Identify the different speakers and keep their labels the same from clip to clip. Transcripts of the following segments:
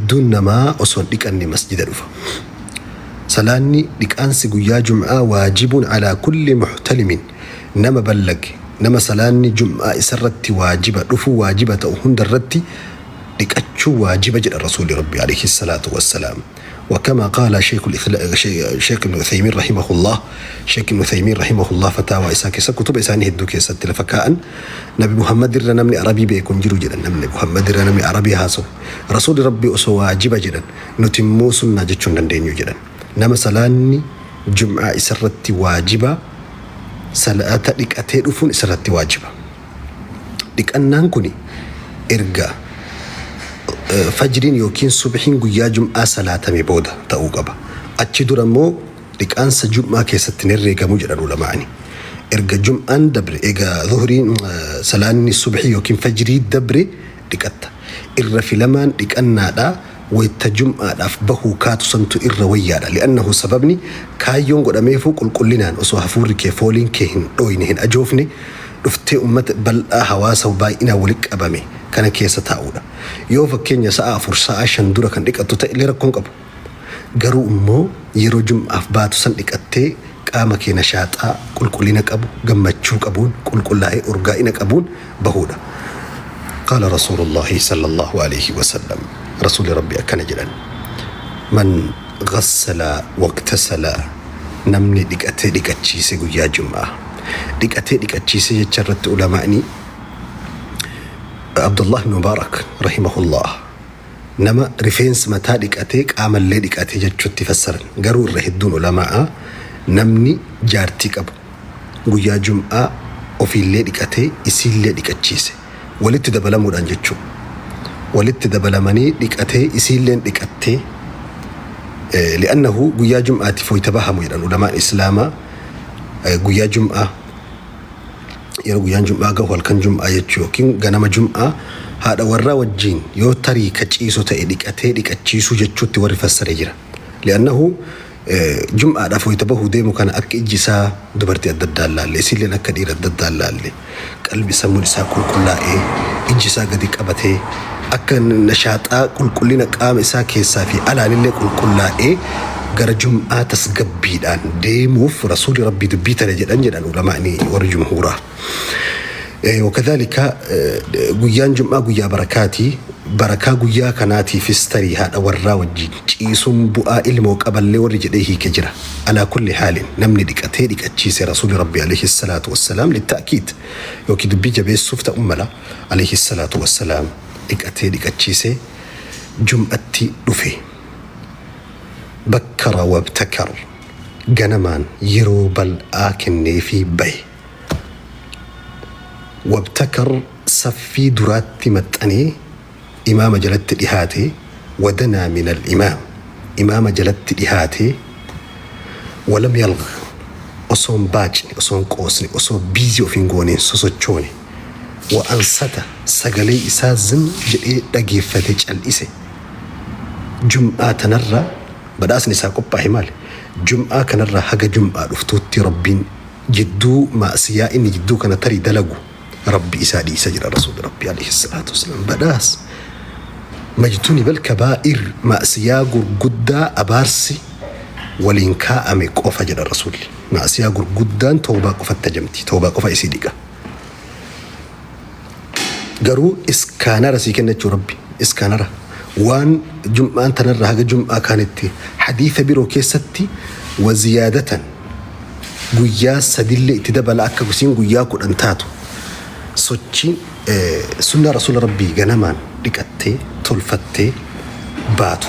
Speaker 1: Hedduun namaa osoo hin dhiqanne masjida dhufa. Salaanni dhiqaansi guyyaa jum'aa waajibun alaa kulli muhtalimin, nama ballage, nama salaanni jum'aa isarratti waajiba dhufuu waajiba ta'u hundarratti dhiqachuu waajiba jedha Rasuulli Rabbi alayhi salaatu wassalaam. وكما قال شيخ ابن عثيمين رحمه الله، شيخ ابن عثيمين رحمه الله فتاوى isaa keessa, kutuba isaanii hedduu keessatti lafa kaa'an, Nabi Muhammad irra namni Arabii beeku hin jiru jedhan. Namni Muhammad irra namni Arabii haasa'u, Rasuulli Rabbii osoo waajiba jedhan, nuti immoo sunnaa jechuu hin dandeenyu jedhan. Nama salaanni jum'aa isarratti waajiba, salaata dhiqatee dhufuun isarratti waajiba. Dhiqannaan kun erga fajriin yookiin subhiin guyyaa jum'aa salaatame booda ta'uu qaba. Achi dura immoo dhiqaansa jum'aa keessatti hin herreegamu jedhan ulamaa'ani. Erga jum'aan dabre, egaa zuhriin, salaanni subhii yookiin fajrii dabre dhiqatta. Irra filamaan dhiqannaadha wayta jum'aadhaaf bahuu kaatu santu irra wayyaadha. Li'annahu sababni kaayyoon godhameefuu qulqullinaan osoo hafuurri kee, fooliin kee hin dhooyne, hin ajoofne dhuftee ummata bal'aa, hawaasa baay'inaan walitti qabame kana keessa taa'uudha. Yoo fakkeenya sa'a 4, sa'a 5 dura kan dhiqattu ta'e illee rakkoon qabu. Garuu immoo yeroo jum'aaf baatu san dhiqattee qaama kee nashaaxaa qulqullina qabu, gammachuu qabuun, qulqullaa'ee urgaa'ina qabuun bahuudha. Qaala Rasuulullaahi sallallaahu alayhi wasallam, Rasuulli Rabbii akkana jedhan: Man ghassala waqtasala, namni dhiqatee dhiqachiise guyyaa jum'aa. Dhiqatee dhiqachiise jecha irratti ulamaa'ni, Abdullah ibn Mubaarak rahimahullah, nama rifeensa mataa dhiqatee qaamallee dhiqate jechutti fassaran. Garuu irra hedduun ulamaa'a namni jaartii qabu guyyaa jum'aa ofiillee dhiqatee isiillee dhiqachiise, walitti dabalamuudhaan jechuu, walitti dabalamanii dhiqatee isiilleen dhiqattee. Li'annahu guyyaa jum'aatiif wayta bahamu jedhan ulamaan islaamaa, guyyaa jum'aa, yeroo guyyaan jum'aa gahu, halkan jum'aa jechuu yookiin ganama jum'aa, haadha warraa wajjiin yoo tarii ka ciisu ta'e dhiqatee dhiqachiisuu jechuutti warri fassare jira. Li'annahu jum'aadhaaf wayita bahuu deemu kana akka ijji isaa dubartii adda addaan laalle, isiilleen akka dhiira adda addaan laalle, qalbi sammuun isaa qulqullaa'ee, ijji isaa gadi qabatee, akka nashaaxaa qulqullina qaama isaa keessaa fi alaanillee qulqullaa'ee gara jum'aa tasgabbiidhaan deemuuf Rasuulli Rabbii dubbii tana jedhan jedhan ulamaa'ni warri jumhuuraa. Wakadhalika guyyaan jum'aa guyyaa barakaati. Barakaa guyyaa kanaatiifis tarii haadha warraa wajjin ciisuun bu'aa ilmoo qaballee warri jedhee hiike jira. Alaa kulli haalin namni dhiqatee dhiqachiise, Rasuulli Rabbii alayhi salaatu wassalaam, litta'kiid yookiin dubbii jabeessuuf ta'uu mala, alayhi salaatu wassalaam dhiqatee dhiqachiisee jum'atti dhufe. Bakkara wabtakar, ganamaan yeroo bal'aa kenneefii bahe. Wabtakar, saffii duraatti maxxanee imaama jalatti dhihaate. Wadanaa minal imaam, imaama jalatti dhihaate. Walam yalgh, osoo hin baacne, osoo hin qoosne, osoo busy of hin goone, hin sosochoone. Wa ansata, sagalee isaa zim jedhee dhageeffate, cal'ise. Jum'aa tanarra badhaasni isaa qophaahe maali? Jum'aa kanarra haga jum'aa dhuftuutti Rabbiin jidduu ma'siyaa inni jidduu kana tarii dalagu Rabbi isaa dhiisa jedha Rasuulli Rabbi alayhi salaatu wassalaam. Badhaas majtunibal kabaa'ir, ma'siyaa gurguddaa abaarsi waliin kaa'ame qofa jedha Rasuulli. Ma'siyaa gurguddaan tawbaa qofatti ajamti, tawbaa qofa isii dhiqa. Garuu iskaanara sii kenna jechuu Rabbi, iskaanara waan jum'aan tanarra haga jum'aa kaanitti. Hadiisa biroo keessatti waziyaadatan, guyyaa sadillee itti dabala, akka isiin guyyaa 10 taatu. Sochiin sunnaa Rasuula Rabbii ganamaan dhiqattee tolfattee baatu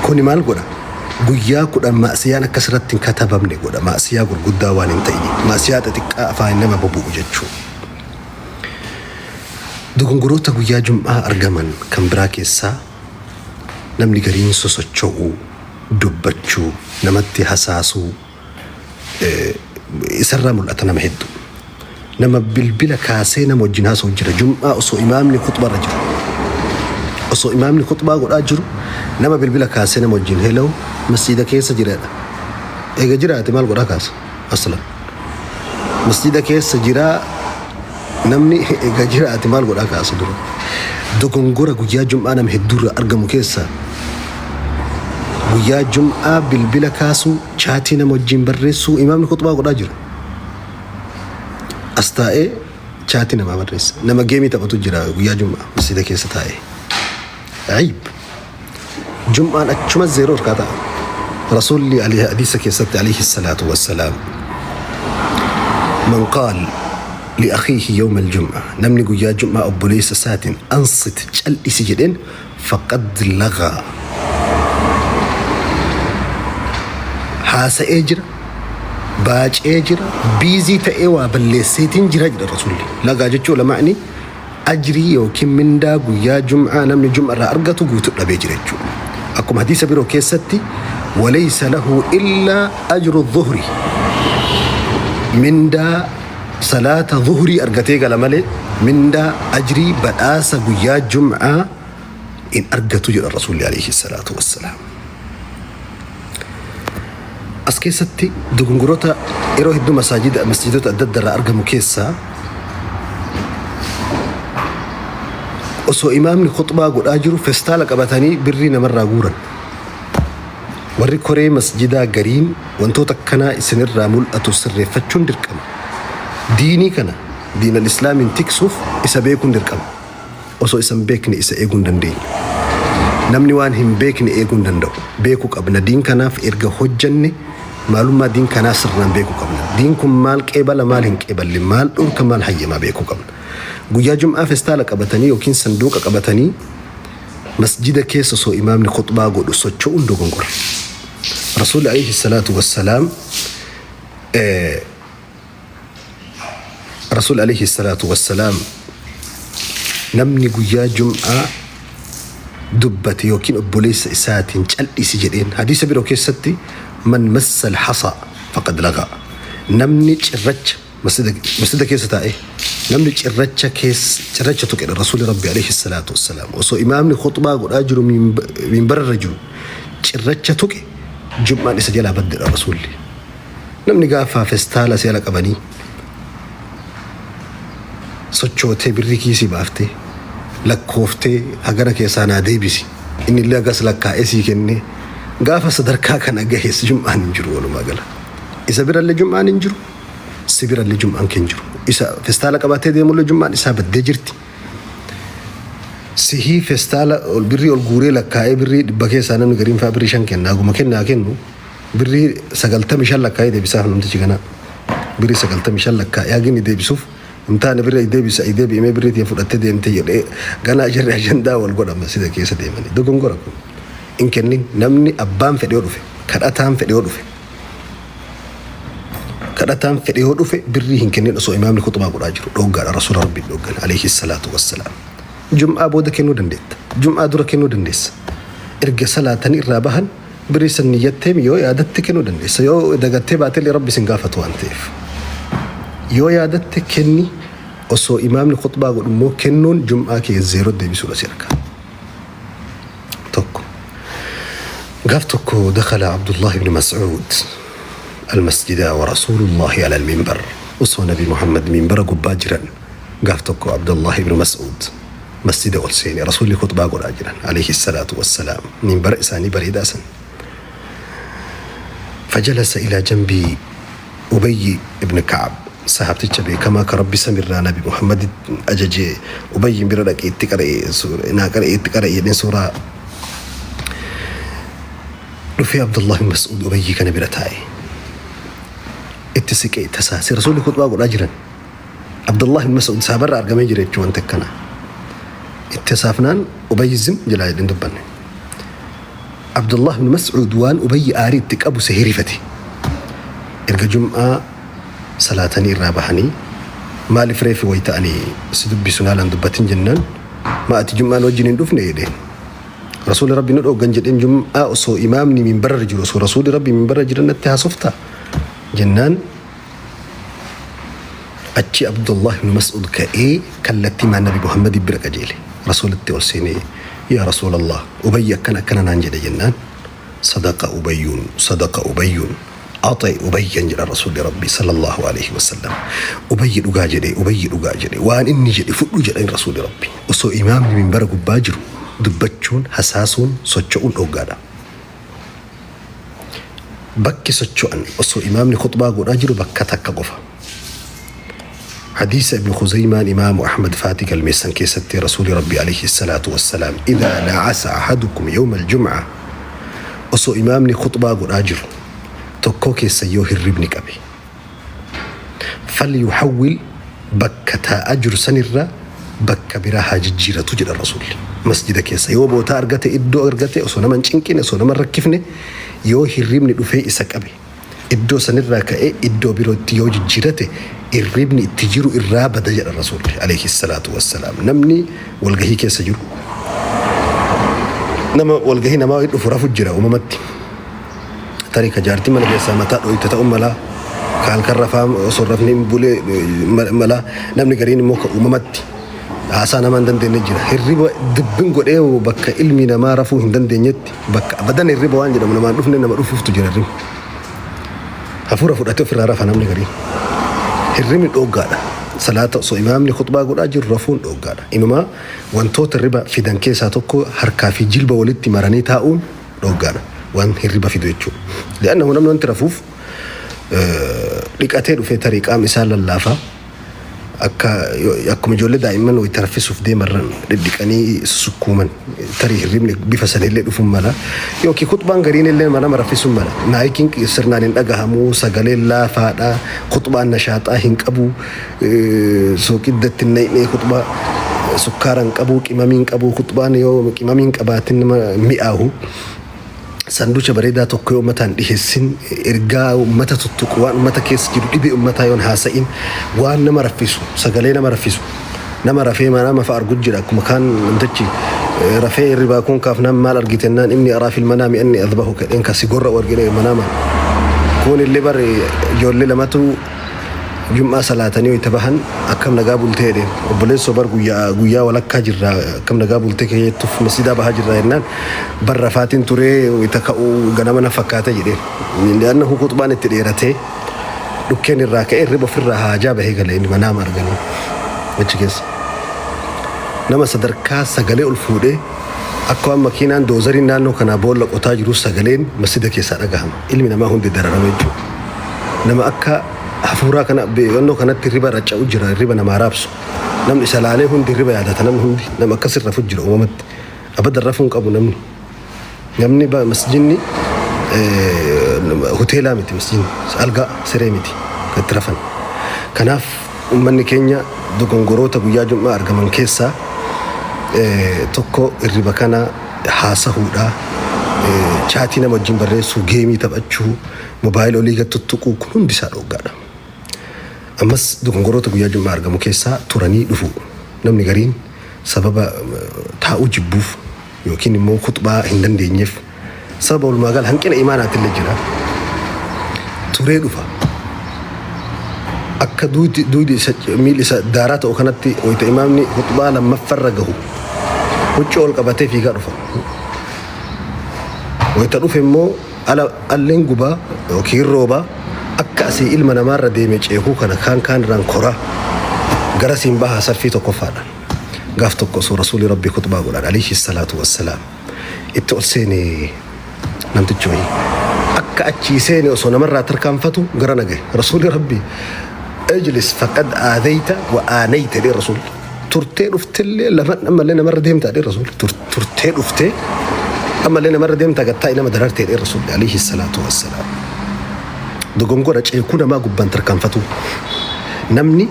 Speaker 1: kuni maal godha? Guyyaa 10 ma'siyaan akka sirratti hin katabamne godha, ma'siyaa gurguddaa waan hin ta'ini, ma'siyaa xixiqqaa afaan nama bobu'u jechuu. Dogongoroota guyyaa jum'aa argaman kan biraa keessaa namni gariin sosocho'uu, dubbachuu, namatti hasaasuu isarraa mul'ata nama hedduu. Nama bilbila kaasee nama wajjin haasa'u jira jum'aa osoo imaamni khuxbaarra jiru. Osoo imaamni khuxbaa godhaa jiru nama bilbila kaasee nama wajjin hello, masjiida keessa jiraadha. Eega jiraate maal godhaa kaasa? Aslan. Masjiida keessa jiraa namni eega jiraate maal godhaa kaasa dura? Dogongora guyyaa jum'aa nama hedduurraa argamu keessaa guyyaa jum'aa bilbila kaasuu, chaatii nama wajjin barreessuu, imaamni khuxbaa godhaa jira. As taa'ee chaatii namaa barreessa. Nama geemii taphatu jira guyyaa jum'aa masjida keessa taa'ee. Ayib. Jum'aan achuma zeeroo harkaa ta'a. Rasuulli hadiisa keessatti alayhi salaatu wassalaam man qaal li akhiihi yawma aljum'a namni guyyaa jum'aa obboleessa isaatiin ansit cal'isi jedheen faqad lagaa haasa'ee jira baacee jira biizii ta'ee waa balleesseetiin jira jedha rasuulli lagaa jechuun lamaani ajrii yookiin mindaa guyyaa jum'aa namni jum'a irraa argatu guutuu dhabee jira jechuudha. Akkuma hadiisa biroo keessatti walaysa lahu illaa ajru dhuhri mindaa salaata dhuhrii argatee gala malee mindaa ajrii badhaasa guyyaa jum'aa hin argatu jedha rasuulli alayhi salaatu wassalaam. As keessatti dogongoroota yeroo hedduu masaajida masjidota adda adda irraa argamu keessaa osoo imaamni khuxbaa godhaa jiru festaala qabatanii birrii namarraa guuran. Warri koree masjidaa gariin wantoota akkanaa isinirraa mul'atu sirreeffachuun dirqama. Diinii kana diinal islaamiin tiksuuf isa beekuun dirqama. Osoo isa hin beekne isa eeguu hin dandeenyu. Namni waan hin beekne eeguu hin danda'u. Beekuu qabna. Diin kanaaf erga hojjanne maalummaa diin kanaa sirnaan beekuu qabna. Diin kun maal qeebala maal hin qeeballe maal dhorka maal hayyamaa beekuu qabna. Guyyaa jum'aa festaala qabatanii yookiin sanduuqa qabatanii masjida keessa osoo imaamni khuxbaa godhu socho'uun dogongora. Rasuulli alayhi salaatu wassalaam Rasuul alayhi salaatu wassalaam namni guyyaa jum'aa dubbate yookiin obboleessa isaatiin cal'isi jedheen hadiisa biroo keessatti man massal hasa faqad lagaa namni cirracha masjida keessa taa'e namni cirracha keessa cirracha tuqedha rasuulli rabbi alayhi salaatu wassalaam osoo imaamni khuxbaa godhaa jiru minbararra jiru cirracha tuqe jum'aan isa jalaa baddedha rasuulli. Namni gaafa festaala si ala qabanii sochootee birrii kiisii baaftee lakkooftee hagana keessaa naa deebisi inni illee hagas lakkaa'ee sii kennee gaafa sadarkaa kana gahes jum'aan hin jiru walumaa gala. Isa birallee jum'aan hin jiru si birallee jum'aan kee hin jiru. Isa festaala qabatee deemullee jum'aan isaa baddee jirti. Sihii festaala birrii ol guuree lakkaa'ee birrii 100 keessaa namni gariin fa'aa birrii 5 kenna haguma kennaa kennu birrii 95 lakkaa'ee deebisaaf namtichi ganaa birrii 95 lakkaa'ee hagi inni deebisuuf hin taane birrii deebisa deebi'imee birrii tiyya fudhattee deemte jedhee ganaa jarri ajandaa wal godha masjida keessa deemanii dogongora kun hin kennin namni abbaan fedhe yoo dhufe kadhataan fedhe yoo dhufe kadhataan fedhe yoo dhufe birrii hin kennin osoo imaamni khuxbaa godhaa jiru dhooggaadha rasuula rabbiin dhooggan alayhi salaatu wassalaam. Jum'aa booda kennuu dandeetta. Jum'aa dura kennuu dandeessa. Erga salaatanii irraa bahan birrii san niyyatteem yoo yaadatte kennuu dandeessa. Yoo dagattee baatellee rabbi sin gaafatu waan ta'eef. Yoo yaadatte kenni osoo imaamni khuxbaa godhu immoo kennuun jum'aa kee zeeroo deebisuudha si harka. Tokko. Gaaf tokko dakhala Abdullah ibn Mas'uud al-masjida wa rasuulullahi ala al-minbar. Osoo Nabi Muhammad minbara gubbaa jiran Gaaf tokko Abdallaah ibnu Mas'uud masjida ol seene. Rasuulli khuxbaa godhaa jiran alayhi salaatu wassalaam minbara isaanii bareedaa san. Fajalasa ilaa jambii Ubayyi ibn Ka'ab sahaabticha beekamaa ka Rabbi samirraa Nabi Muhammad ajaje Ubayyin bira dhaqee itti qara'e naa qara'e itti qara'e jedheen suuraa dhufee Abdullah ibn Mas'uud Ubayyi kana bira taa'e. Itti siqee tasaase Rasuulli khuxbaa godhaa jiran. Abdullah ibn Mas'ud saabarra argamee jira jechuun wanta akkanaa. Itti hasaafnaan Ubayyi zim jalaa jedheen dubbanne. Abdullah ibn Mas'ud waan Ubayyi aarii itti qabu se hirifate. Erga jum'aa salaatanii irraa bahanii maaliif reefi wayita ani si dubbisu naalaan dubbatin jennaan ma ati jum'aan wajjin hin dhufne jedheen. Rasuulli Rabbi nu dhooggan jedheen jum'aa osoo imaamni minbarra jiru osoo rasuulli Rabbi minbarra jiran natti haasofta jennaan Achi Abdullah ibn Mas'ud ka'ee kallattii maan Nabi Muhammad bira qajeele. Rasuulatti ol seenee yaa Rasuulallah Ubayyi akkana akkana naan jedhe jennaan sadaqa Ubayyuun sadaqa Ubayyuun Axi Ubayyan jedha Rasuulli Rabbii sallallahu alaihi wasallam. Ubayyi dhugaa jedhe, Ubayyi dhugaa jedhe, waan inni jedhe fudhu jedhan Rasuulli Rabbii. Osoo imaamni minbara gubbaa jiru dubbachuun, hasaasuun, socho'uun dhooggaadha. Bakki socho'an osoo imaamni khuxbaa godhaa jiru bakka takka qofa. Hadiisa Ibn Khuzaymaan Imaamu Ahmad faati galmeessan keessatti Rasuuli Rabbii alayhi salaatu wassalaam idhaa na'asa ahadukum yawma al-jum'a osoo imaamni khuxbaa godhaa jiru tokkoo keessa yoo hirribni qabe falyuhawwil bakka taa'aa jiru sanirraa bakka biraa haa jijjiiratu jedha Rasuulli. Masjida keessa yoo bootaa argate iddoo argate osoo nama hin cinqine osoo nama hin rakkifne yoo hirribni dhufee isa qabe iddoo sanirraa ka'ee iddoo birootti yoo jijjiirate hirribni itti jiru irraa bada jedha Rasuulli alayhi salaatu wassalaam. Namni walgahii keessa jiru nama walgahii namaa wayii dhufu rafu jira uumamatti. Tarii ka jaartii mana keessaa mataa dhoyte ta'uu mala ka halkan rafaa osoo hin rafne hin bulee mala namni gariin immoo ka uumamatti haasaa namaa hin dandeenye jira. Hirriba dubbin godhee bakka ilmi namaa rafuu hin dandeenyetti bakka abadan hirriba waan jedhamu namaan dhufne nama dhufuuftu jira hirribni. Hafuura fudhatee ofirraa rafa namni gariin. Hirribni dhooggaadha. Salaata osoo imaamni khutbaa godhaa jiru rafuun dhooggaadha. Inumaa wantoota hirriba fidan keessaa tokko harkaa fi jilba walitti maranii taa'uun dhooggaadha. Waan hirriba fidu jechuudha. Li'annahu namni wanti rafuuf dhiqatee dhufee tarii qaamni isaa lallaafaa akka akkuma ijoollee daa'imman wayita raffisuuf deemarran dhidhiqanii sukkuuman tarii hirribni bifa sanillee dhufuun mala yookiin khuxbaan gariin illee nama raffisuun mala maayikiin sirnaan hin dhagahamu sagaleen laafaadha khuxbaan nashaaxaa hin qabu sooqiddatti hin naqnee khuxbaa sukkaara hin qabu qimamii hin qabu khuxbaan yoo qimamii hin qabaatin nama mi'aahu. Sanduucha bareedaa tokko yoo ummataan dhiheessin ergaa ummata tuttuqu waan ummata keessa jiru dhibee ummataa yoon haasa'in waan nama raffisu sagalee nama raffisu nama rafee nama fa'a argu jira akkuma kaan namtichi rafee hirribaa kun kaafnaan maal argite naan inni araa fil manaami anni adbahu kadheen kasi gorra'u argine manaamaan kun illee bar ijoollee lamatu Jum'aa salaatanii wayita bahan akkam nagaa bultee jedheen. Obboleessoo bar guyyaa guyyaa walakkaa jirra akkam nagaa bultee kee jettuuf masjidaa bahaa jirra jennaan bar rafaatiin turee wayita ka'u ganama na fakkaate jedheen. Li'annahu khuxbaan itti dheeratee dhukkeen irraa ka'ee hirriba ofirraa haajaa bahee gale inni manaama arganii achi keessa. Nama sadarkaa sagalee ol fuudhee akka waan makiinaan doozariin naannoo kanaa boolla qotaa jiru sagaleen masjida keessaa dhagahama. Ilmi namaa hundi dararama jechuudha. Nama akka hafuuraa kana beekannoo kanatti hirriba racca'u jira hirriba namaa raabsu. Namni isa laalee hundi hirriba yaadata namni hundi nama akkas rafu jira uumamatti. Abadan rafuu hin qabu namni. Namni masjidni hoteelaa miti masjidni algaa siree miti kan itti rafan. Kanaaf uummanni keenya dogongoroota guyyaa jum'aa argaman keessaa tokko hirriba kana haasahuudha. Chaatii nama wajjin barreessuu, geemii taphachuu, mobaayila olii gad tuttuquu kun hundi isaa dhooggaadha. Ammas dogongoroota guyyaa jum'aa argamu keessaa turanii dhufuu. Namni gariin sababa taa'uu jibbuuf yookiin immoo khuxbaa hin dandeenyeef sababa walumaa gala hanqina imaanaatillee jira. Turee dhufa. Akka duudi isa miilli isa daaraa ta'u kanatti wayita imaamni khuxbaa lammaffarra gahu huccuu ol qabatee fiigaa dhufa. Wayita dhufe immoo ala alleen gubaa yookiin roobaa akka asii ilma namaarra deeme ceekuu kana kaan kaan irraan koraa gara siin bahaa saffii tokkoffaadha. Gaaf tokko osoo rasuulli rabbii khuxbaa godhan alayhi salaatu wassalaam itti ol seene namtichi wayii. Akka achii seene osoo namarraa tarkaanfatu gara nagaye. Rasuulli rabbii ijlis faqad aadayta wa aanayta jedhee rasuulli. Turtee dhuftellee lafa ammallee namarra deemtaa jedhee rasuulli. Turtee dhuftee ammallee namarra deemtaa gattaa nama darartee jedhee rasuulli alayhi salaatu wassalaam. Dogongora ceekuu namaa gubbaan tarkaanfatu. Namni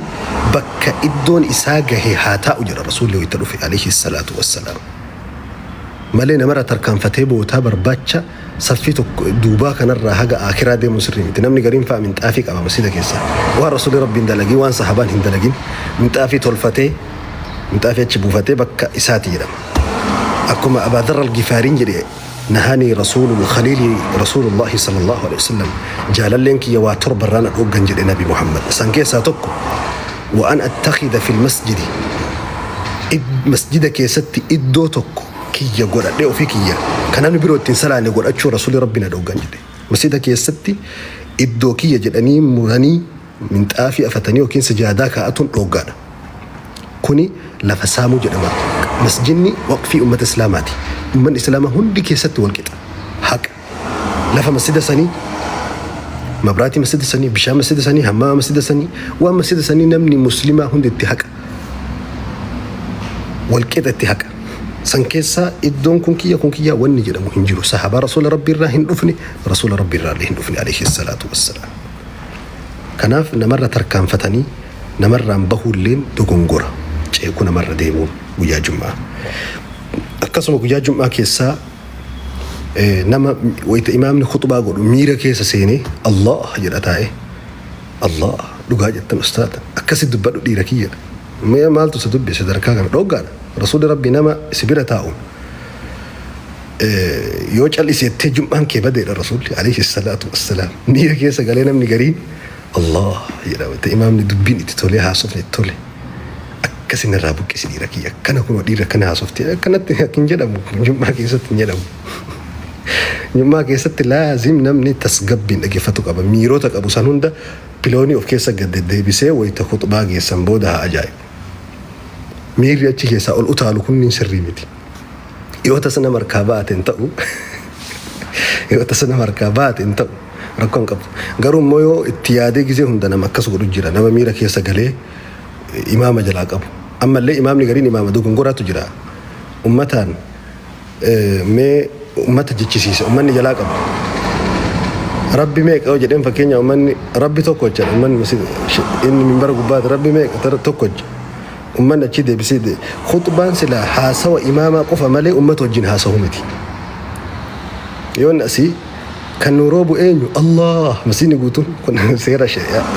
Speaker 1: bakka iddoon isaa gahe haa taa'u jedha rasuulli wayita dhufe alayhi salaatu wassalaam. Malee namarra tarkaanfatee bootaa barbaacha saffii tokko duubaa kanarraa haga aakiraa deemuun sirrii miti. Namni gariin fa'a minxaafii qaba masjida keessa. Waan rasuulli rabbi hin dalagin waan sahabaan hin dalagin minxaafii tolfatee minxaafii achi buufatee bakka isaati jedhama. Akkuma Abaa Dharr al-Gifaariin jedhe nahaanii rasuulul khaliili rasuulullahi sallallahu alaihi wasallam jaalalleen kiyya waa torba irraa na dhooggan jedhe Nabi Muhammad. Isaan keessaa tokko wa an attakhida fil masjidi masjida keessatti iddoo tokko kiyya godhadhee ofii kiyya kan namni biroo ittiin salaanne godhachuu rasuulli rabbi na dhooggan jedhe. Masjida keessatti Iddoo kiyya jedhanii muranii minxaafii afatanii yookiin sijaadaa kaa'atuun dhooggaadha. Kuni lafa saamuu jedhama. Masjidni waqfii ummata Islaamaati. Ummanni Islaamaa hundi keessatti wal qixa. Haqa. Lafa masjida sanii, mabraatii masjida sanii, bishaan masjida sanii, hammaama masjida sanii, waan masjida sanii namni muslimaa hundi itti haqa. Wal qixa itti haqa. San keessaa iddoon kun kiyya kun kiyya wanni jedhamu hin jiru. Sahaabaa Rasuula Rabbii irraa hin dhufne, Rasuula Rabbii irraa illee hin dhufne alayhi salaatu wassalaam. Kanaaf namarra tarkaanfatanii namarraan bahuulleen dogongora. Ceekuu namarra deemuun guyyaa Jum'aa. Akkasuma guyyaa Jum'aa keessaa nama wayita imaamni khuxbaa godhu miira keessa seenee Allah jedha taa'ee. Allah dhugaa jettan ustaada akkasi dubbadhu dhiira kiyya. Mee maaltu isa dubbise sadarkaa kana dhoggaadha. Rasuulli Rabbii nama si bira taa'u yoo callisettee jum'aan kee badeedha Rasuulli alayhi salaatu wassalaam. Miira keessa galee namni gariin Allah jedha wayita imaamni dubbiin itti tolee haasofni itti tole. Akkasin irraa buqqisi dhiira kiyya akkana kunoo dhiira akkana haasofti akkanatti hin jedhamu jum'aa keessatti hin jedhamu. Jum'aa keessatti laazim namni tasgabbiin dhaggeeffatu qaba miirota qabu san hunda piloonii of keessa gad deddeebisee wayita khuxbaa geessan booda haa ajaa'ibu. Miirri achi keessaa ol utaalu kunniin sirrii miti. Yoo tasa nama harkaa baate hin ta'u. Yoo tasa nama harkaa baate hin ta'u. Rakkoo hin qabu. Garuu immoo yoo itti yaadee gizee hunda nama akkas godhu jira. Nama miira keessa galee imaama jalaa qabu. Ammallee imaamni gariin imaama dogongoraatu jira. Ummataan mee ummata jechisiisa. Ummanni jalaa qabu. Rabbi meeqa yoo jedheen fakkeenya ummanni Rabbi tokko jedha. Ummanni inni minbara gubbaati Rabbi meeqa tokko jedha. Ummanni achii deebisee khuxbaan silaa haasawa imaamaa qofa malee ummata wajjin haasawu miti. Yoon asii kan nu roobu eenyu Allah masiini guutuun kun seera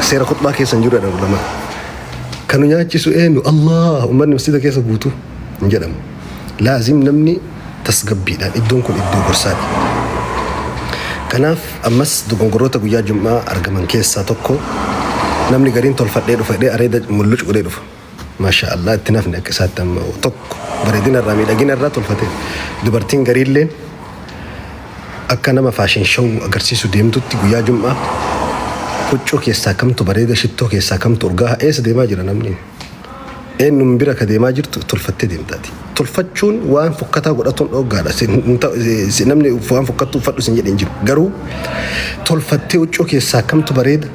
Speaker 1: seera khuxbaa keessa hin jiru jedhan ulamaa. Kan nu nyaachisu eenyu Allah ummanni masjida keessa guutuu hin jedhamu. Laazim namni tasgabbiidhaan iddoon kun iddoo gorsaati. Kanaaf ammas dogongoroota guyyaa Jum'aa argaman keessaa tokko namni gariin tolfadhee dhufa jedhee areeda mulluc godhee dhufa. Maashaa Allah itti nafni akka isaatti amma tokko bareedina irraa miidhagina irraa tolfate dubartiin gariilleen akka nama fashion show agarsiisu deemtutti guyyaa Jum'aa huccuu keessaa kamtu bareeda shittoo keessaa kamtu urgaa'a eessa deemaa jira namni eenyuun bira ka deemaa jirtu tolfattee deemtaati. Tolfachuun waan fokkataa godhatuun dhoggaadha. Namni waan fokkattuu uffadhu sin jedhe hin jiru. Garuu tolfattee huccuu keessaa kamtu bareeda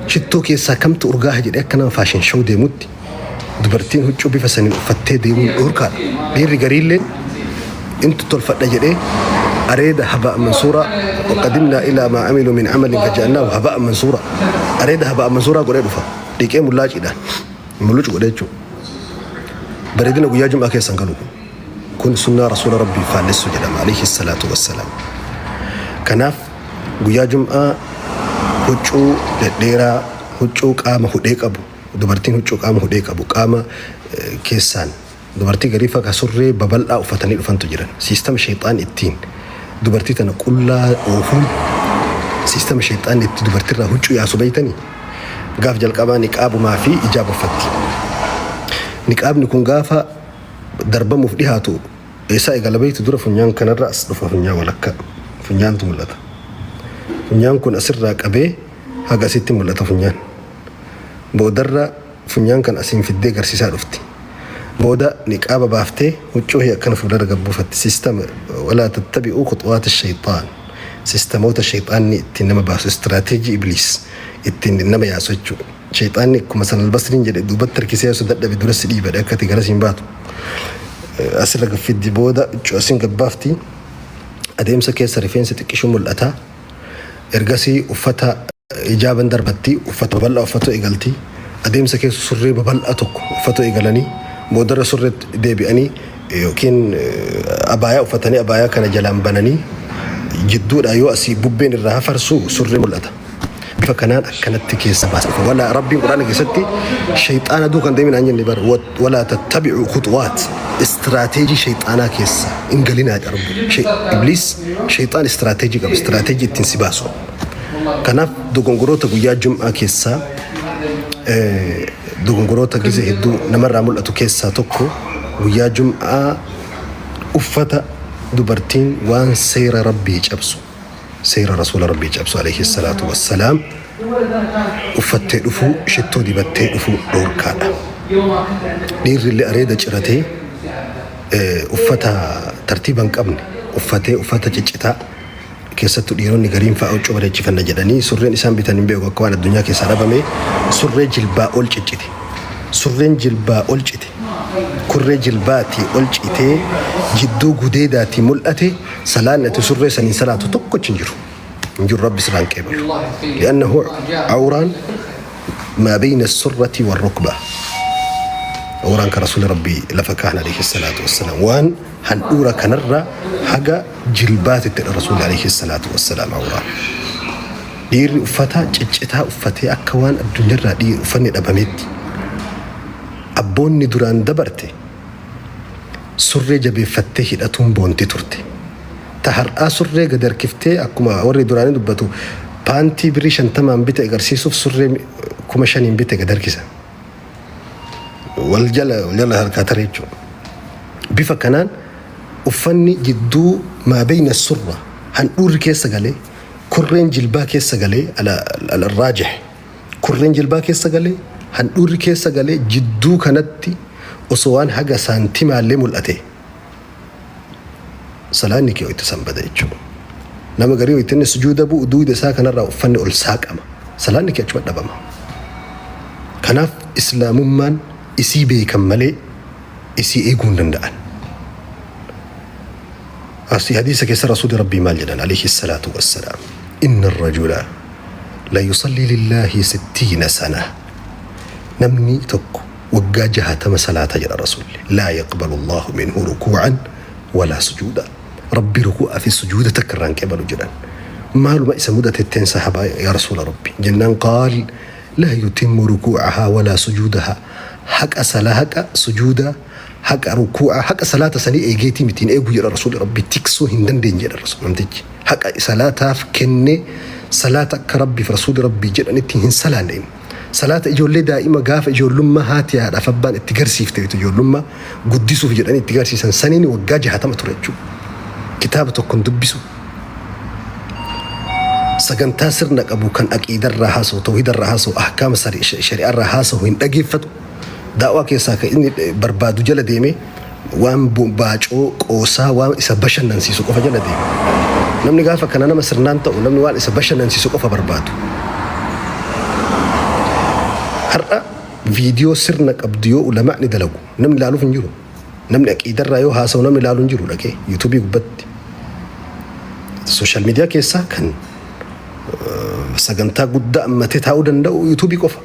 Speaker 1: shittoo keessaa kamtu urgaa'a jedhee akka nama fashion show deemutti dubartiin huccuu bifa saniin uffattee deemuun dhorkaadha. Dhiirri gariilleen intu tolfadha jedhee areeda habaa mansuuraa وقدمنا إلى ما عملوا من عمل فجعلناه هباء منثورا areeda هباء منثورا godhee dhufa dhiqee mullaaciidhaan mullucu godhee jechuudha. Bareedina guyyaa Jum'aa keessan galu kun sunnaa Rasuula Rabbii faallessu jedhama alayhi salaatu wassalaam. Kanaaf guyyaa Jum'aa huccuu dhedheeraa huccuu qaama hudhee qabu dubartiin huccuu qaama hudhee qabu qaama keessaan dubartii garii fakka surree babal'aa uffatanii dhufantu jiran. Siistama sheexaan ittiin dubartii tana qullaa oofuun siistama sheexaan itti dubartiirraa huccuu yaasu beeytanii gaaf jalqabaa niqaabumaa fi ijaaba uffatti. Niqaabni kun gaafa darbamuuf dhihaatu eessaa eegala beeytu dura funyaan kanarra as dhufa funyaan walakkaa funyaantu mul'ata. Funyaan kun asirraa qabee haga asitti mul'ata funyaan. Boodarra funyaan kan asiin fiddee garsiisaa dhufti. Booda niqaaba baaftee huccuu hii akkana fuuldura gabbuufatti. Siistama ولا تتبعوا خطوات الشيطان. Siistamoota shayxaanni ittiin nama baasu istiraateejii ibliis ittiin nama yaasu jechuudha. Shayxaanni akkuma san albasriin jedhe duubatti harkisee osoo dadhabe dura si dhiibadhe akka ati garas hin baatu. Asirra gaffiddi booda huccuu asiin gabbaafti. Adeemsa keessa rifeensi xiqqishu mul'ata. Ergasii uffata ijaaban darbatti uffata babal'aa uffatu eegalti. Adeemsa keessa surree babal'aa tokko uffatu eegalanii boodarra surreetti deebi'anii yookiin abaayaa uffatanii abaayaa kana jalaan bananii jidduudha yoo asii bubbeen irraa hafarsu surree mul'ata. Bifa kanaan akkanatti keessa baasa. Wala Rabbiin Quraana keessatti shayxaana duukan deeminaan jenne bara ولا تتبعوا خطوات istiraateejii shayxaanaa keessa hin galinaa jedha Rabbi. Ibliis shayxaan istiraateejii qaba istiraateejii ittiin si baasu. Kanaaf dogongoroota guyyaa Jum'aa keessaa dogongoroota gizee hedduu namarraa mul'atu keessaa tokko guyyaa Jum'aa uffata dubartiin waan seera Rabbii cabsu. Seera Rasuula Rabbii cabsu alayhi salaatu wassalaam uffattee dhufuu, shittoo dibattee dhufuu dhoorkaadha. Dhiirri illee areeda ciratee uffata tartiiba hin qabne uffatee uffata ciccitaa keessattuu dhiironni gariin fa'a huccuu bareechifanna jedhanii surreen isaan bitan hin beeku akka waan addunyaa keessaa dhabame surree jilbaa ol ciccite. Surreen jilbaa ol cite kurree jilbaatii ol citee jidduu gudeedaatii mul'ate salaanni ati surree saniin salaatu tokkochi hin jiru. Hin jiru Rabbi sirraa hin qeebalu. Li'annahu awraan maa bayna surrati warrukba. Awraan kan Rasuulli Rabbii lafa kaan alayhi salaatu wassalaam waan handhuura kanarra haga jilbaatitti dha Rasuulli alayhi salaatu wassalaam awraan. Dhiirri uffata ciccitaa uffatee akka waan addunyaarraa uffanni dhabametti. Abboonni duraan dabarte surree jabeeffattee hidhatuun boonti turte. Ta har'aa surree gadi harkiftee akkuma warri duraanii dubbatu paantii birrii 50n bite agarsiisuuf surree 5,000n bite gad harkisa. Wal jala wal jala harkaa tare jechuudha. Bifa kanaan uffanni jidduu maa bayna surra handhuurri keessa galee kurreen jilbaa keessa galee al-raajih kurreen jilbaa keessa galee handhuurri keessa galee jidduu kanatti osoo waan haga saantimaallee mul'ate salaanni kee itti san bada jechuudha. Nama garii itti inni sujuuda bu'u duuda isaa kanarraa uffanni ol saaqama. Salaanni kee achuma dhabama. Kanaaf islaamummaan isii beekan malee isii eeguu hin danda'an. Asii hadiisa keessa Rasuulli Rabbii maal jedhan alayhi salaatu wassalaam. Inna rajula la yusalli lillaahi sittiina sana. Namni tokko waggaa 60 salaata jedha Rasuulli. Laa yaqbalu Allahu minhu rukuu'an walaa sujuuda. Rabbi rukuu'aa fi sujuuda takka irraa hin qeebalu jedhan. Maaluma isa mudatetteen sahabaa yaa Rasuula Rabbi. Jennaan qaal laa yutimmu rukuu'ahaa walaa sujuudahaa. Haqa sala haqa sujuudaa haqa rukuu'aa haqa salaata sanii eegeetii miti hin eegu jedha Rasuulli Rabbi tiksuu hin dandeenye jedha Rasuul namtichi. Haqa salaataaf kennee salaata akka Rabbiif Rasuulli Rabbii jedhanitti hin salaanne inni. Salaata ijoollee daa'ima gaafa ijoollummaa haati haadhaaf abbaan itti garsiifte ijoollummaa guddisuuf jedhanii itti garsiisan saniin waggaa 60 ture jechuudha. Kitaaba tokko hin dubbisu. Sagantaa sirna qabu kan aqiidarraa haasa'u, tawhiidarraa haasa'u, ahkaama shari'aarraa haasa'u hin dhageeffatu. Daawaa keessaa kan inni barbaadu jala deemee waan baacoo qoosaa waan isa bashannansiisu qofa jala deema. Namni gaafa kana nama sirnaan ta'u namni waan isa bashannansiisu qofa barbaadu. Har'a viidiyoo sirna qabdu yoo ulamaa'ni dalagu namni ilaaluuf hin jiru. Namni aqiidarraa yoo haasa'u namni ilaalu hin jiru dhaqee yuutuubii gubbatti. Sooshaal miidiyaa keessaa kan sagantaa guddaa ammatee taa'uu danda'u yuutuubii qofa.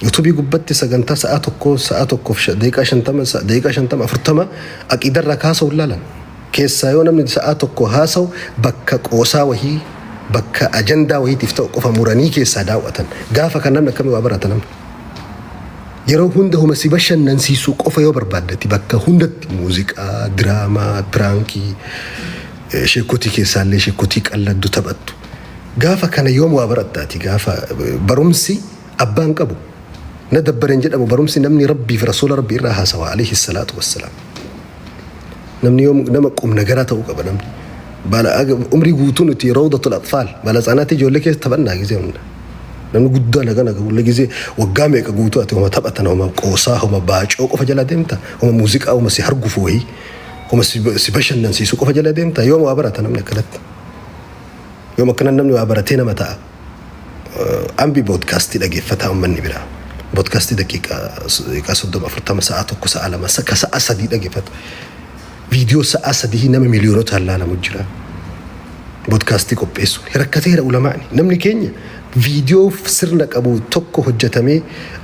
Speaker 1: Yuutuubii gubbatti sagantaa sa'a tokkoo sa'a tokkoof daqiiqaa 50 daqiiqaa 50 40 aqiidarraa kaasa'u ilaalan. Keessaa yoo namni sa'a tokko haasa'u bakka qoosaa wahii bakka ajandaa wahiitiif ta'u qofa muranii keessaa daawwatan. Gaafa kan namni akkamii waa barata namni. Yeroo hunda homa si bashannansiisuu qofa yoo barbaaddati bakka hundatti muuziqaa, diraamaa, piraankii, sheekotii keessaallee sheekotii qalladdu taphattu. Gaafa kana yoom waa barattaati gaafa barumsi abbaan qabu na dabbaren jedhamu barumsi namni Rabbii fi Rasuula Rabbii irraa haasawa alayhi salaatu wassalaam. Namni yoom nama qubna garaa ta'uu qaba namni. Bala umrii guutuu nuti rawdatul atfaal bala tsanaatti ijoollee keessa taphannaa gisee hunda. Namni guddaa naga naga gulle gisee waggaa meeqa guutuu ati homa taphatan homa qoosaa homa baacoo qofa jala deemta homa muuziqaa homa si hargufu wayii homa si bashannansiisu qofa jala deemta yoom waa barata namni akkanatti. Yoom akkana namni waa baratee nama ta'a. Ambi boodkaastii dhageeffataa uummanni biraa. Boodkaastii daqiiqaa 30 40 sa'a 1 sa'a 2 ka sa'a 3 dhageeffatu. Viidiyoo sa'a 3 nama miiliyoonotaan laalamu jira. Boodkaastii qopheessu. Rakkateera ulamaani. Namni keenya viidiyoo sirna qabu tokko hojjetamee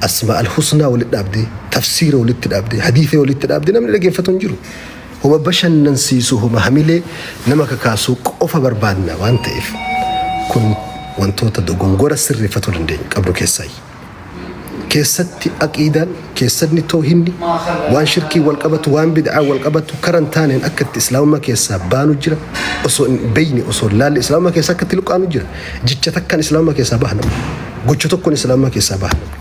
Speaker 1: asmaa al-husnaa walitti dhaabdee, tafsiira walitti dhaabdee, hadiisee walitti dhaabdee namni dhageeffatu hin jiru. Homa bashannansiisu, homa hamilee nama kakaasuu qofa barbaadna waan ta'eef kun wantoota dogongora sirreeffatuu dandeenyu qabnu keessaayi. Keessatti aqiidaan, keessatti toohinni, waan shirkii wal qabatu, waan bid'aa wal qabatu karan taaneen akka itti islaamummaa keessaa baanu jira. Osoo hin beeyne, osoo hin laalle islaamummaa keessaa akka itti luqqaanu jira. Jecha takkaan islaamummaa keessaa baha namni. Gocha tokkoon islaamummaa keessaa baha namni.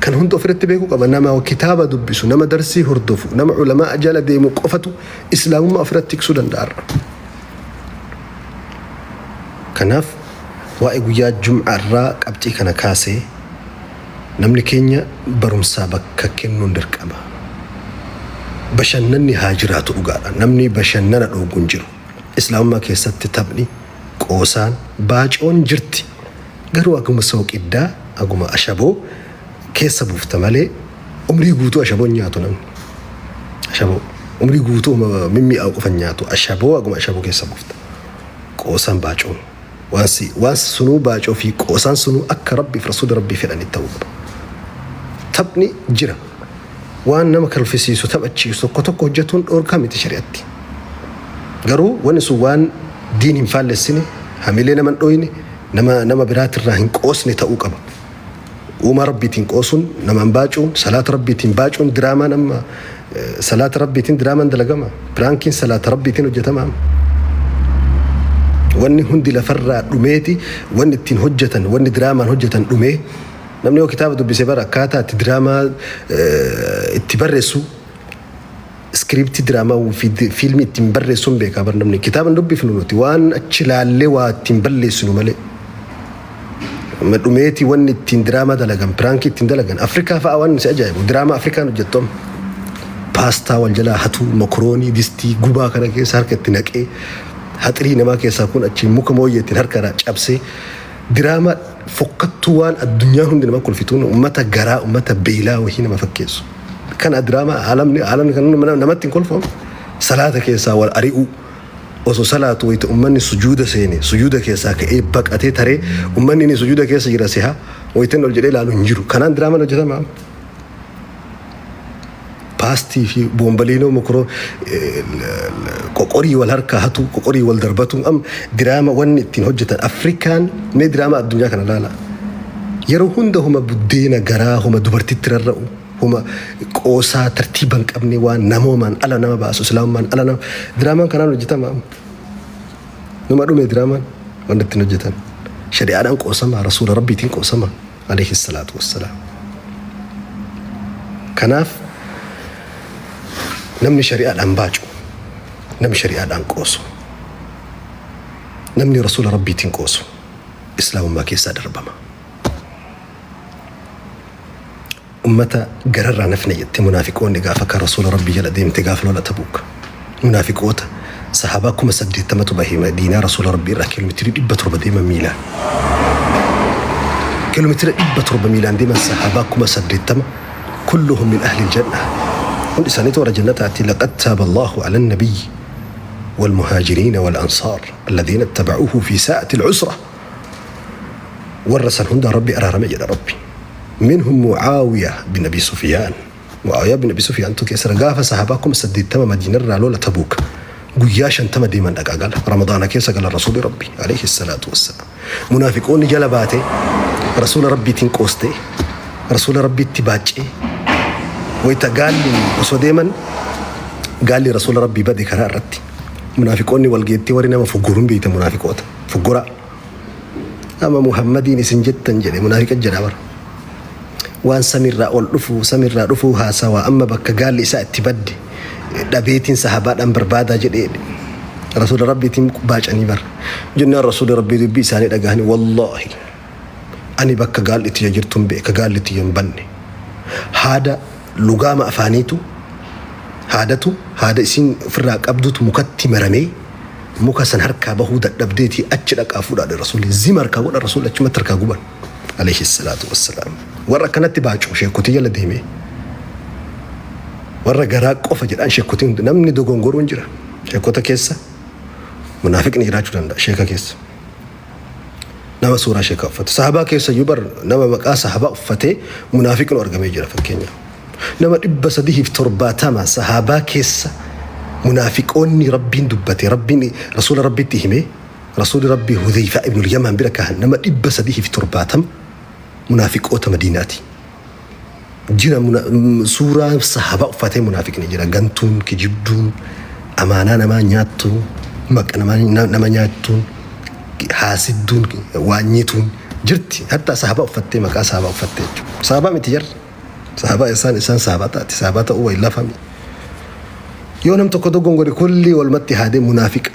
Speaker 1: Kan hunda ofirratti beekuu qaba. Nama kitaaba dubbisu, nama darsii hordofu, nama ulamaa jala deemu qofatu islaamummaa ofirratti tiksuu danda'a. Kanaaf waa'ee guyyaa jum'aa irraa qabxii kana kaasee namni keenya barumsaa bakka kennuun dirqama. Bashannanni haa jiraatu dhugaadha. Namni bashannana dhoogu hin jiru. Islaamummaa keessatti taphni, qoosaan, baacoon jirti. Garuu aguma sooqiddaa, aguma ashaboo keessa buufta malee umrii guutuu ashaboo hin nyaatu namni. Ashaboo. Umrii guutuu mimmi'aawu qofa hin nyaatu. Ashaboo aguma ashaboo keessa buufta. Qoosaan baacoon. Waan si waan sunuu baacoo fi qoosaan sunuu akka Rabbiif Rasuulli Rabbii fedhanitti ta'uu qaba. Taphni jira. Waan nama kalfisiisu taphachiisu tokko tokko hojjetuun dhoorkaa miti shari'atti. Garuu wanni sun waan diin hin faallessine, hamilee nama hin dhooyne, nama nama biraatirraa hin qoosne ta'uu qaba. Uumaa Rabbiitiin qoosuun, namaan baacuun, salaata Rabbiitiin baacuun diraamaan amma salaata Rabbiitiin diraamaan dalagama. Piraankiin salaata Rabbiitiin hojjetama amma. Wanni hundi lafarraa dhumeeti wanni ittiin hojjetan, wanni diraamaan hojjetan dhumee namni yoo kitaaba dubbise bara akkaataa itti diraamaa itti barreessu iskiriiptii diraamaa fi fiilmii ittiin barreessuun beekaa bar namni kitaaba hin dubbifnu nuti waan achi laallee waa ittiin balleessinu malee. Amma dhumeeti wanni ittiin diraamaa dalagan piraankii ittiin dalagan Afrikaa fa'a waan si ajaa'ibu diraamaa Afrikaan hojjettu amma. Paastaa wal jalaa hatuu mokoroonii distii gubaa kana keessa harka itti naqee haxirii namaa keessaa kun achiin muka mooyyee ittiin harka irraa cabsee diraamaa fokkattuu waan addunyaan hundi nama kolfituun ummata garaa ummata beelaa wahii nama fakkeessu. Kana diraamaa aalamni aalamni kan namatti hin kolfamu. Salaata keessaa wal ari'uu osoo salaatu wayita ummanni sujuuda seene sujuuda keessaa ka'ee baqatee taree ummanni inni sujuuda keessa jira siha wayita inni ol jedhee ilaalu hin jiru. Kanaan diraamaan hojjetama. Paastii fi boonbaliinoo mokoroo qoqorii wal harkaa hatu qoqorii wal darbatu am diraama wanni ittiin hojjetan Afrikaan mee diraama addunyaa kana laala. Yeroo hunda huma buddeena garaa huma dubartitti rarra'u huma qoosaa tartiiba hin qabne waan namoomaan ala nama baasu islaamummaan ala nama diraamaan kanaan hojjetama. Numa dhume diraamaan wanni ittiin hojjetan. Shari'aadhaan qoosama rasuula rabbiitiin qoosama alayhi salaatu wassalaam. Kanaaf namni shari'aadhaan baacu, namni shari'aadhaan qoosu, namni rasuula rabbiitiin qoosu islaamummaa keessaa darbama. Ummata gararraa nafne jette munaafiqoonni gaafa kan rasuula rabbii jala deemte gaafa lola Tabuuk. Munaafiqoota sahaabaa 80,000tu bahe Madiinaa rasuula rabbii irraa kiiloomeetirii 700 deeman miilaan. Kiiloomeetira 700 miilaan deeman sahaabaa 80,000 kulluhum min ahli janna. Hundi isaaniitu warra jannataati. Laqad taaba Allahu ala nabiyyi wal muhaajiriina wal ansaar alladhiina ittaba'uuhu fi saa'ati al-usra. Warra san hundaa Rabbi araarame jedha Rabbi. Minhum Mu'aawiya bin Abi Sufyaan. Mu'aawiyaa bin Abi Sufyaantu keessa gaafa sahabaa 80,000 Madiinarraa lola Tabuuk guyyaa 50 deeman dhaqaa gala. Ramadaana keessa gala Rasuuli Rabbi alayhi salaatu wassalaam. Munaafiqoonni jala baatee Rasuula Rabbiitiin qoostee Rasuula Rabbiitti baaccee wayita gaalli osoo deeman gaalli Rasuula Rabbii bade karaa irratti munaafiqoonni wal geettee warri nama foggoruun beeyta munaafiqoota foggoraa. Amma Muhammadiin isin jettan jedhe munaafiqa jedha bara. Waan samiirraa ol dhufu samiirraa dhufuu haasawaa amma bakka gaalli isaa itti badde dhabeetiin sahabaadhaan barbaadaa jedhee rasuula rabbiitiin baacanii bara. Jennaan rasuula rabbii dubbii isaanii dhagahanii wallaahi ani bakka gaalli itti jirtuun beeka gaalli itti hin banne. Haada lugaama afaaniitu haadatu haada isiin ofirraa qabdutu mukatti maramee muka san harkaa bahuu dadhabdeetii achi dhaqaa fuudhaadha rasuulli zima harkaa godha rasuulli achumatti harkaa guban alayhi salaatu wassalaam warra akkanatti baacu sheekotii jala deemee warra garaa qofa jedhaan sheekotiin hundi namni dogongoruun jira sheekota keessa munaafiqni jiraachuu danda'a sheeka keessa nama suuraa sheekaa uffatu sahabaa keessa iyyuu bar nama maqaa sahabaa uffatee munaafiqni argamee jira fakkeenyaaf Nama 370 sahaabaa keessa munaafiqoonni Rabbiin dubbate, Rabbiin Rasuula Rabbitti hime, Rasuulli Rabbii Hudheyfaa ibnul Yamaan bira kaahan nama 370 munaafiqoota Madiinaati. Jira suuraa sahaabaa uffatee munaafiqni jira. Gantuun, kijibduun, amaanaa namaa nyaattuun, maqa nama nyaattuun, haasidduun, waanyituun jirti. Hattaa sahaabaa uffattee maqaa sahaabaa uffattee jechuudha. Sahaabaa miti jarri. Sahabaa isaan isaan sahabaa taati. Sahabaa ta'uu wayi lafami. Yoo nam tokko dogongore kulli walumatti haadee munaafiqa.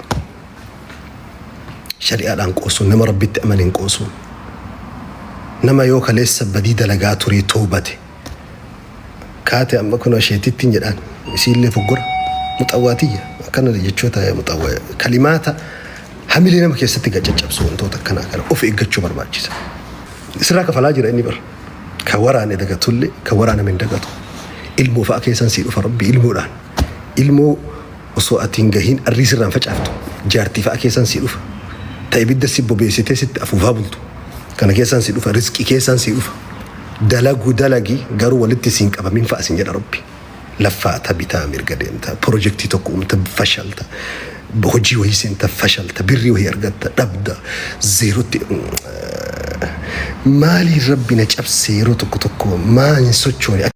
Speaker 1: Shari'aadhaan qoosuun, nama Rabbitti amaneen qoosuun, nama yoo kaleessa badii dalagaa turee toobate kaate amma kunoo sheetittiin jedhaan isiillee foggora muxawwaatiyya akkana jechoota muxawwa kalimaata hamilee nama keessatti gacaccabsu wantoota akkanaa kana of eeggachuu barbaachisa. Sirraa kafalaa jira inni bara. Ka waraane dagatullee ka waraaname hin dagatu. Ilmoo fa'a keessan sii dhufa Rabbi ilmoodhaan. Ilmoo osoo ati hin gahiin arrii sirraan facaaftu. Jaartii fa'a keessan sii dhufa. Ta ibidda si bobeessitee sitti afuufaa bultu. Kana keessan sii dhufa. Rizqii keessan sii dhufa. Dalaguu dalagi garuu walitti siin qabamin fa'a sin jedha Rabbi. Laffaata bitaa mirga deemta. Pirojektii tokko uumta fashalta. Hojii wayii seenta fashalta. Birrii wayii argatta dhabda. Zeerotti maaliin Rabbi na cabse yeroo tokko tokko maa hin sochoone.